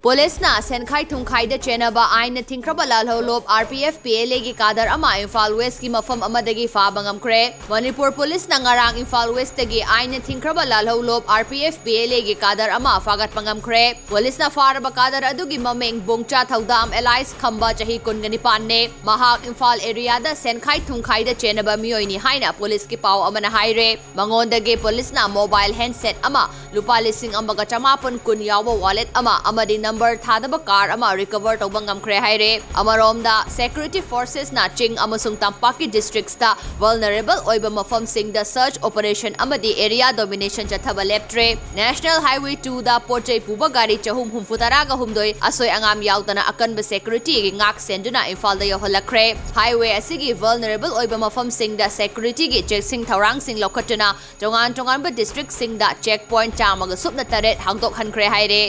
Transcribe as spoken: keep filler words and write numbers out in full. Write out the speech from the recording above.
ꯄꯨꯂꯤꯁꯅ ꯁꯦꯟꯈꯥꯏ ꯊꯨꯝꯈꯥꯏꯗ ꯆꯦꯟꯅꯕ ꯑꯥꯏꯟꯅ ꯊꯤꯡꯈ꯭ꯔꯕ ꯂꯥꯜꯍꯧꯂꯨꯞ RPF PLAꯒꯤ ꯀꯥꯗꯔ ꯑꯃ ꯏꯝꯐꯥꯜ ꯋꯦꯁꯀꯤ ꯃꯐꯝ ꯑꯃꯗꯒꯤ ꯐꯥꯕ ꯉꯝꯈ꯭ꯔꯦ꯫ ꯃꯅꯤꯄꯨꯔ ꯄꯨꯂꯤꯁꯅ ꯉꯔꯥꯡ ꯏꯝꯐꯥꯜ ꯋꯦꯁꯇꯒꯤ ꯑꯥꯏꯟꯅ ꯊꯤꯡꯈ꯭ꯔꯕ ꯂꯥꯜꯍꯧꯂꯨꯞ RPF PLAꯒꯤ ꯀꯥꯗꯔ ꯑꯃ ꯐꯥꯒꯠꯄ ꯉꯝꯈ꯭ꯔꯦ꯫ ꯄꯨꯂꯤꯁꯅ ꯐꯥꯔꯕ ꯀꯥꯗꯔ ꯑꯗꯨꯒꯤ ꯃꯃꯤꯡ ꯕꯣꯡꯆꯥ ꯊꯧꯗꯥꯝ alias ꯈꯝꯕ, ꯆꯍꯤ ꯀꯨꯟꯒ ꯅꯤꯄꯥꯟꯅꯦ꯫ ꯃꯍꯥꯛ ꯏꯝꯐꯥꯜ ꯑꯦꯔꯤꯌꯥꯗ ꯁꯦꯟꯈꯥꯏ ꯊꯨꯝꯈꯥꯏꯗ ꯆꯦꯟꯅꯕ ꯃꯤꯑꯣꯏꯅꯤ ꯍꯥꯏꯅ ꯄꯨꯂꯤꯁꯀꯤ ꯄꯥꯎ ꯑꯃꯅ ꯍꯥꯏꯔꯦ꯫ ꯃꯉꯣꯟꯗꯒꯤ ꯄꯨꯂꯤꯁꯅ ꯃꯣꯕꯥꯏꯜ ꯍꯦꯟꯁꯦꯠ ꯑꯃ, ꯂꯨꯄꯥ ꯂꯤꯁꯤꯡ ꯑꯃꯒ ꯆꯃꯥꯄꯟ ꯀꯨꯟ ꯌꯥꯎꯕ ꯋꯥꯂꯦꯠ ꯑꯃ ꯑꯃꯗꯤ ꯅꯝꯕꯔ ꯊꯥꯗꯕ ꯀꯥꯔ ꯑꯃ ꯔꯤꯀꯚꯔ ꯇꯧꯕ ꯉꯝꯈ꯭ꯔꯦ ꯍꯥꯏꯔꯦ꯫ ꯑꯃꯔꯣꯝꯗ, ꯁꯦꯀ꯭ꯌꯨꯔꯤꯇꯤ ꯐꯣꯔꯁꯦꯁꯅ ꯆꯤꯡ ꯑꯃꯁꯨꯡ ꯇꯝꯄꯥꯛꯀꯤ ꯗꯤꯁꯇ꯭ꯔꯤꯛꯁꯇ ꯚꯜꯅꯔꯦꯕꯜ ꯑꯣꯏꯕ ꯃꯐꯝꯁꯤꯡꯗ ꯁꯔꯆ ꯑꯣꯄꯔꯦꯁꯟ ꯑꯃꯗꯤ ꯑꯦꯔꯤꯌꯥ ꯗꯣꯃꯤꯅꯦꯁꯟ ꯆꯠꯊꯕ ꯂꯦꯞꯇ꯭ꯔꯦ꯫ ꯅꯦꯁꯅꯦꯜ ꯍꯥꯏꯋꯦ ꯇꯨꯗ ꯄꯣꯠ ꯆꯩ ꯄꯨꯕ ꯒꯥꯔꯤ ꯆꯍꯨꯝ ꯍꯨꯝꯐꯨ ꯇꯔꯥꯒ ꯍꯨꯝꯗꯣꯏ ꯑꯁꯣꯏ ꯑꯉꯥꯝ ꯌꯥꯎꯗꯅ ꯑꯀꯟꯕ ꯁꯦꯀ꯭ꯌꯨꯔꯤꯇꯤꯒꯤ ꯉꯥꯛ ꯁꯦꯟꯗꯨꯅ ꯏꯝꯐꯥꯜꯗ ꯌꯧꯍꯜꯂꯛꯈ꯭ꯔꯦ꯫ ꯍꯥꯏꯋꯦ ꯑꯁꯤꯒꯤ ꯚꯜꯅꯔꯦꯕꯜ ꯑꯣꯏꯕ ꯃꯐꯝꯁꯤꯡꯗ ꯁꯦꯀ꯭ꯌꯨꯔꯤꯇꯤꯒꯤ ꯆꯦꯛꯁꯤꯡ ꯊꯧꯔꯥꯡꯁꯤꯡ ꯂꯧꯈꯠꯇꯨꯅ ꯇꯣꯉꯥꯟ ꯇꯣꯉꯥꯟꯕ ꯗꯤꯁꯇ꯭ꯔꯤꯛꯁꯤꯡꯗ ꯆꯦꯛ ꯄꯣꯏꯟꯠ ꯆꯥꯝꯃꯒ ꯁꯨꯞꯅ ꯇꯔꯦꯠ ꯍꯥꯡꯗꯣꯛꯍꯟꯈ꯭ꯔꯦ ꯍꯥꯏꯔꯦ꯫